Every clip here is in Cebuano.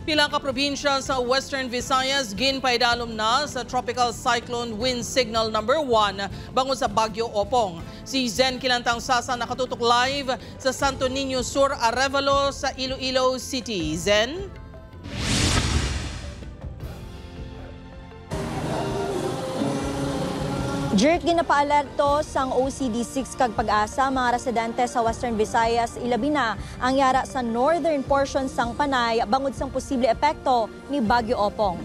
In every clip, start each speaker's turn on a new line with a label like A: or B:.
A: Pila ka probinsya sa Western Visayas ginpaidalom na sa Tropical Cyclone Wind Signal number 1 bangod sa Bagyo Opong. Si Zen Quilantang Sasa nakatutok live sa Santo Niño Sur, Arevalo sa Iloilo City. Zen?
B: Jert, ginapaalerto sang OCD 6 kag Pag-asa mga residente sa Western Visayas, ilabi na ang yara sa northern portion sang Panay bangod sang posible epekto ni Bagyo Opong.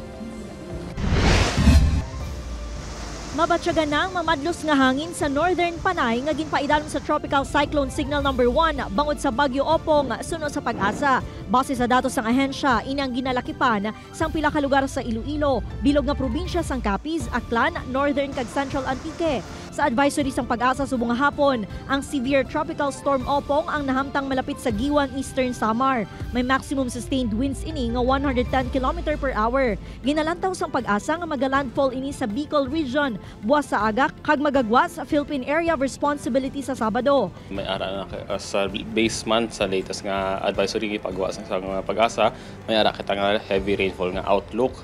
B: Mabatyagan na ang mamadlos nga hangin sa northern Panay nga ginpaidalom sa Tropical Cyclone Signal number 1 bangod sa Bagyo Opong suno sa Pag-asa. Base sa datos sang ahensya, ini ang ginalakipan sang pila ka lugar sa Iloilo, bilog nga probinsya sang Capiz, Aklan, Northern kag Central Antique. Sa advisory sang Pag-asa subong hapon, ang severe tropical storm Opong ang nahamtang malapit sa Guiuan, Eastern Samar. May maximum sustained winds ini nga 110 km per hour. Ginalantaw sang Pag-asa nga magalandfall ini sa Bicol region buwas sa aga kag magagwa sa Philippine Area of Responsibility sa Sabado.
C: May ara na sa base man sa latest nga advisory gipagawa sa Pag-asa, may ara kita nga heavy rainfall nga outlook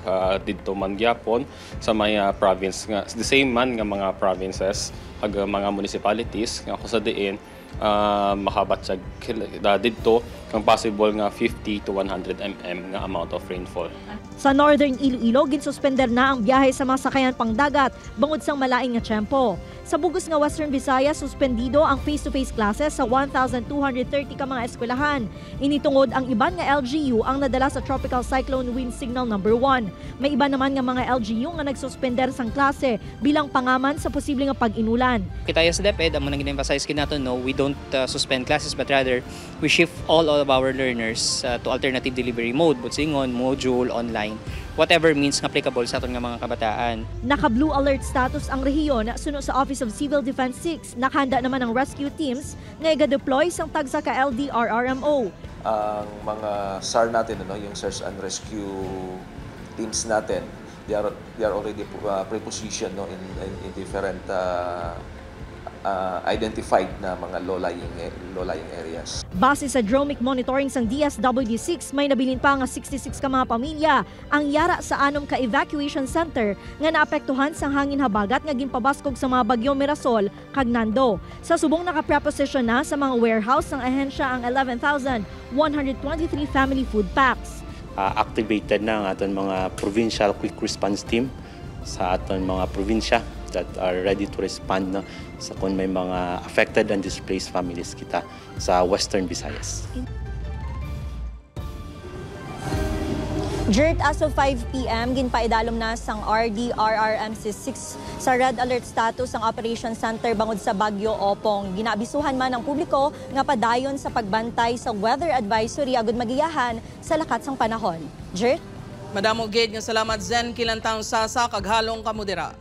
C: didto man gyapon sa may province nga the same man nga mga provinces kag mga municipalities nga kung sa diin makabatyag didto kang possible nga 50 to 100 mm nga amount of rainfall.
B: Sa Northern Iloilo, ginsuspender na ang biyahe sa mga sakayan pangdagat bangod sang malain nga tiyempo. Sa bugos nga Western Visayas, suspendido ang face-to-face classes sa 1,230 ka mga eskwelahan. Initungod ang iban nga LGU ang nadala sa Tropical Cyclone Wind Signal number 1. May iba naman nga mga LGU nga nagsuspender sang klase bilang pangaman sa posible nga pag-inulan.
D: Kita sa DepEd, amo nang gina-emphasize kinato, no, we don't suspend classes but rather we shift all of our learners to alternative delivery mode, butsingon, module, online, whatever means applicable sa aton nga mga kabataan.
B: Naka-blue alert status ang rehiyon suno sa Office of Civil Defense 6. Nakahanda naman ang rescue teams nga iga-deploy sang tagsa ka LDRRMO.
E: Ang mga SAR natin, ano, yung search and rescue teams natin, they are already prepositioned, no, in different identified na mga low-lying areas.
B: Base sa dromic monitoring sang DSWD 6, may nabilin pa nga 66 ka mga pamilya ang yara sa anom ka evacuation center nga naapektuhan sang hangin habagat nga ginpabaskog sa mga bagyo Mirasol kag Nando. Sa subong naka-preposition na sa mga warehouse sang ahensya ang 11,123 family food packs.
F: Activated na ang aton mga provincial quick response team sa aton mga probinsya that are ready to respond na sa kung may mga affected and displaced families kita sa Western Visayas.
B: Jert, as of 5 p.m., ginpaidalom na sang RDRRMC 6 sa red alert status ang Operation Center bangod sa Bagyo Opong. Ginaabisuhan man ang publiko nga padayon sa pagbantay sa weather advisory agud magiyahan sa lakat sang panahon. Jert?
A: Madamo gid nga salamat, Zen Quilantang Sasa, kag halong kamudira.